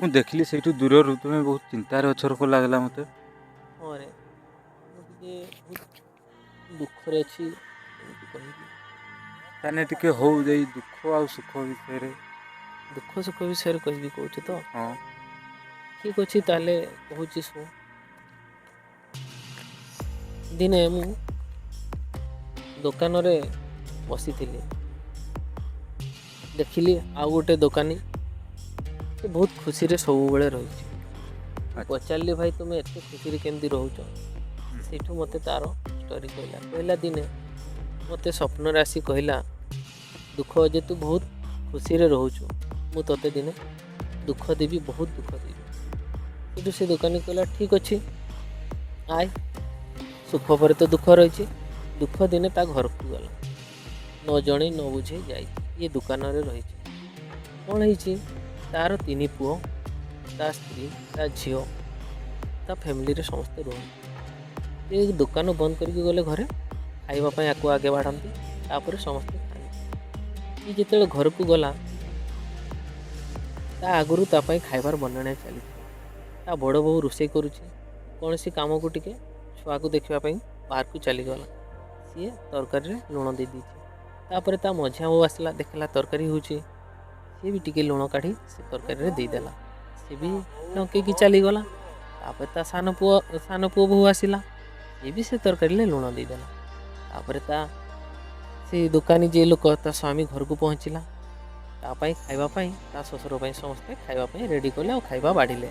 ମୁଁ ଦେଖିଲି ସେଇଠୁ ଦୂରରୁ ତୁମେ ବହୁତ ଚିନ୍ତାରେ ଅଛ ରକମ ଲାଗିଲା ମୋତେ। ହଁ ରେ, ମୁଁ ଟିକେ ବହୁତ ଦୁଃଖରେ ଅଛି, କେମିତି କହିବି। ତାହେଲେ ଟିକେ ହଉ ଏଇ ଦୁଃଖ ଆଉ ସୁଖ ବିଷୟରେ। ଦୁଃଖ ସୁଖ ବିଷୟରେ କହିବି କହୁଛୁ ତ? ହଁ। ଠିକ୍ ଅଛି, ତାହେଲେ କହୁଛି ଶୁଣ। ଦିନେ ମୁଁ ଦୋକାନରେ ବସିଥିଲି, ଦେଖିଲି ଆଉ ଗୋଟେ ଦୋକାନୀ, ସେ ବହୁତ ଖୁସିରେ ସବୁବେଳେ ରହିଛି। ମୁଁ ଆଚ୍ଛା। ପଚାରିଲି, ଭାଇ, ତୁମେ ଏତେ ଖୁସିରେ କେମିତି ରହୁଛ? ହୁଁ। ସେଇଠୁ ମୋତେ ତା'ର ଷ୍ଟୋରି କହିଲା। କହିଲା, ଦିନେ ମୋତେ ସ୍ୱପ୍ନରେ ଆସି କହିଲା ଦୁଃଖ ଯେ ତୁ ବହୁତ ଖୁସିରେ ରହୁଛୁ, ମୁଁ ତୋତେ ଦିନେ ଦୁଃଖ ଦେବି, ବହୁତ ଦୁଃଖ ଦେବି। ସେଇଠୁ ସେ ଦୋକାନୀ କହିଲା, ଠିକ୍ ଅଛି, ଆୟ। ସୁଖ ପରେ ତ ଦୁଃଖ ରହିଛି। ଦୁଃଖ ଦିନେ ତା ଘରକୁ ଗଲା, ନ ଜଣେଇ ନ ବୁଝେଇ ଯାଇଛି। ଇଏ ଦୋକାନରେ ରହିଛି। କ'ଣ ହେଇଛି, ତାର ତିନି ପୁଅ, ତା ସ୍ତ୍ରୀ, ତା ଝିଅ, ତା ଫ୍ୟାମିଲିରେ ସମସ୍ତେ ରୁହନ୍ତି। ସେ ଦୋକାନ ବନ୍ଦ କରିକି ଗଲେ ଘରେ ଖାଇବା ପାଇଁ, ଆକୁ ଆଗେ ବାଢ଼ନ୍ତି, ତାପରେ ସମସ୍ତେ ଖାଆନ୍ତି। ଇଏ ଯେତେବେଳେ ଘରକୁ ଗଲା, ତା ଆଗରୁ ତା ପାଇଁ ଖାଇବାର ବର୍ଣ୍ଣନା ଚାଲିଛି। ତା ବଡ଼ ବୋହୂ ରୋଷେଇ କରୁଛି। କୌଣସି କାମକୁ ଟିକେ ଛୁଆକୁ ଦେଖିବା ପାଇଁ ବାହାରକୁ ଚାଲିଗଲା। ସିଏ ତରକାରୀରେ ଲୁଣ ଦେଇଦେଇଛି। ତାପରେ ତା ମଝିଆ ବୋହୂ ଆସିଲା, ଦେଖିଲା ତରକାରୀ ହେଉଛି, ସିଏ ବି ଟିକେ ଲୁଣ କାଢ଼ି ସେ ତରକାରୀରେ ଦେଇଦେଲା। ସିଏ ବି ଢଙ୍କେଇକି ଚାଲିଗଲା। ତାପରେ ତା ସାନ ପୁଅ ବୋହୂ ଆସିଲା, ସିଏ ବି ସେ ତରକାରୀରେ ଲୁଣ ଦେଇଦେଲା। ତାପରେ ତା ସେ ଦୋକାନୀ ଯିଏ ଲୋକ, ତା ସ୍ୱାମୀ ଘରକୁ ପହଞ୍ଚିଲା। ତା ପାଇଁ ଖାଇବା ପାଇଁ, ତା ଶ୍ୱଶୁର ପାଇଁ ସମସ୍ତେ ଖାଇବା ପାଇଁ ରେଡ଼ି କଲେ ଆଉ ଖାଇବା ବାଢ଼ିଲେ।